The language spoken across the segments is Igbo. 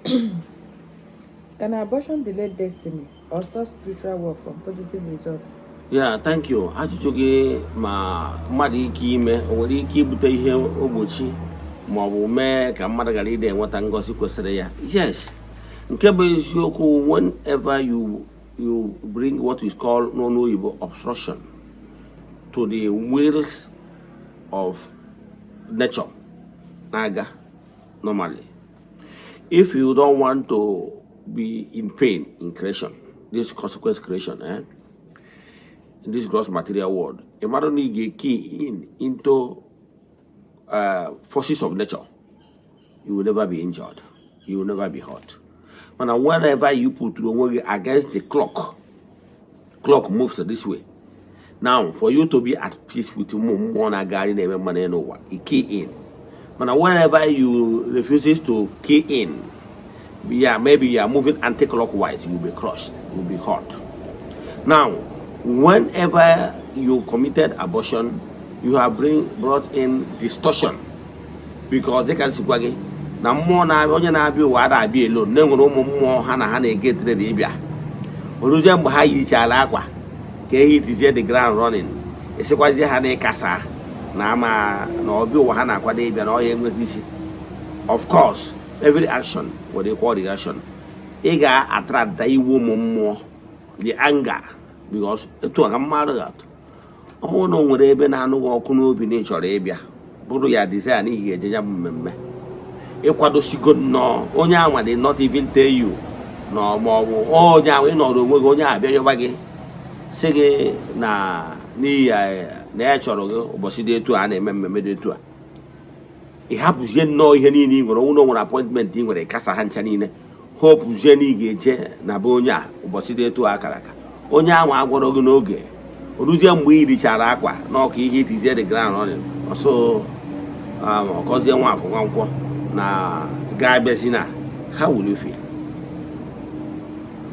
Can abortion delay destiny or stop spiritual work from positive results? Yeah, thank you. Ajụjụ gị, ma mmadụ ike ime o nwere ike ibute ihe ogbochi ma ọ bụ mee ka mmadụ ghara ịdị enweta ngọzi kwesịrị ya? Yes, nke bụ eziokwu, whenever you bring what is called n'ọnụ oyibo obstruction to the wheels of nature na-aga normally, if you don't want to be in pain in creation, this consequence creation, eh? In this gross material world, ị mara na ị ga-key in into forces of nature, you will never be injured, you will never be hurt. Mana whenever you put onwe gị against the clock, clock moves this way. Now, for you to be at peace with ụmụ mmụọ na-agagharị na-eme mma n'elu ụwa, you key in. Mana whenever you refuses to key in, yeah, maybe you are moving anti-clockwise, you will be crushed, you will be hurt. Now, whenever you committed abortion, you have brought in distortion, because dịka nsikwa gị na mmụọ na onye na-abịa ụwa ada abịa alone, na enwere ụmụ mmụọ ha na ha na-ege trade ịbịa. Oruzie mgbe ha yichara akwa ka ehi tizie the ground running, esikwazie ha na ịkasa na ama na ọbịa ụwa ha na-akwado ịbịa na ọya enweta isi. Of course, every action nwere equal reaction. Ị ga-attract iwe ụmụ mmụọ, the anger, because etu a ka mmadụ ga-atụ. Ọ bụrụ na o nwere ebe na-anụ gị ọkụ n'obi na ị chọrọ ịbịa, bụrụ ya desire na ị ga-eje ya bụ mmemme, ịkwadosigo nnọọ, onye anwa dị not even tell you na ma ọ bụ onye ahụ ị nọrọ onwe gị, onye abịa yọba gị, sị gị na n'ihi na ya chọrọ gị ụbọchị dị etu a na-eme mmemme dị etu a, ị hapụzie nnọọ ihe niile ị nwere, onwe na o nwere appointment ị nwere, kasa ha ncha niile, hopuzie na ị ga-eje na be onye a ụbọchị dị etu a kara aka. Onye ahụ agwọrọ gị n'oge, ruzie mgbe ị richara akwa n'ọka ihe itizie the ground running ọsọ, ọkọzie nwa afọ nwa nkwọ na ga-abịazi na how will you feel?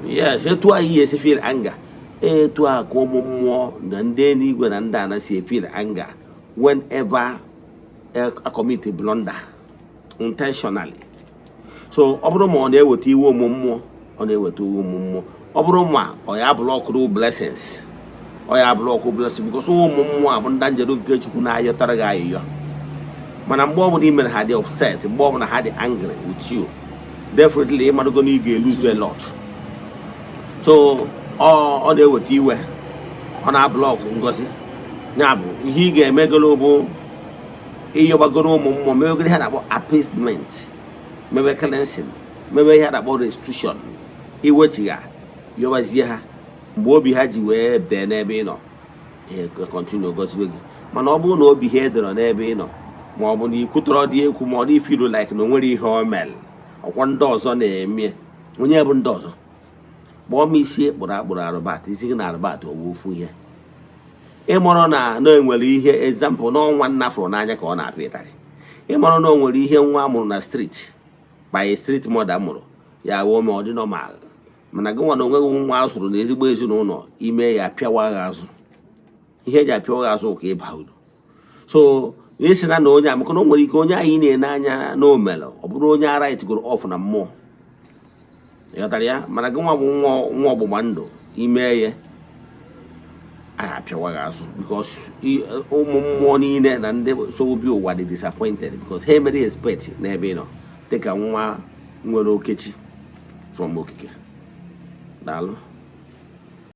Yes, etu a ihe esi feel anger, etu a ka ụmụ mmụọ na ndị eluigwe na ndị ana si feel anger whenever a commit a blunder intentionally. So ọ bụrụ ma ọ na-eweta iwe ụmụ mmụọ, ọ na-eweta iwe ụmụ mmụọ. Ọ bụrụ ma ọ ya blockụrụ blessings, ọ ya block blessings, because ụmụ mmụọ a bụ ndị njeru nke Chukwu na-ayọtara gị ayịyọ. Mana mgbe ọbụla i mere ha dị upset, mgbe ọbụla ha dị angry with you, definitely ịmadogo na ị ga-elose a lot. So ọ na-eweta iwe, ọ na-ablock ngozi. Ya bụ ihe ị ga-emegoro bụ ịyọgbagoro ụmụ mmụọ, mewegoro ihe a na-akpọ appeasement, mewe cleansing, mewe ihe a na-akpọ restitution, iwechigha, yọbazie ha mgbe obi ha ji wee dee n'ebe ị nọ, ihe continue goziwe gị. Mana ọ bụrụ na obi ha edọrọ n'ebe ị nọ, ma ọ bụ na ikwutọrọ dị ekwu, ma ọ dị feel like na o nwere ihe o mere, ọkwa ndị ọzọ na-eme, onye bụ ndị ọzọ, kpọọ m isi kpụrụ akpụrụ arụbat isi gị na arụbat ọwụ ofu ihe. Ịmụrụ na na enwere ihe, example, n'ọnwa nna fụrụ n'anya ka ọ na-apịa ịtarị. Ịmụrụ na o nwere ihe nwa mụrụ na street by street mother mụrụ ya wụọ, ma ọ dị normal. Mana gị nwa na onwe gị, nwa a zụrụ na ezigbo ezinụlọ, ime ya pịawa gị azụ, ihe eji apịawa gị azụ ka ịba uru. So isi na na onye a, maka na o nwere ike onye anyị na-ene anya na o mere, ọ bụrụ onye ara itigoro ọfụ na mmụọ, ịghọtara ya? Mana gị nwa bụ nwa nwa ọgbụgba ndụ, ime ya a apịawa gị azụ, because ụmụ mmụọ niile na ndị so obi ụwa dị disappointed, because ha emere expect n'ebe ị nọ dịka nwa nwere okechi from okike. Daalụ.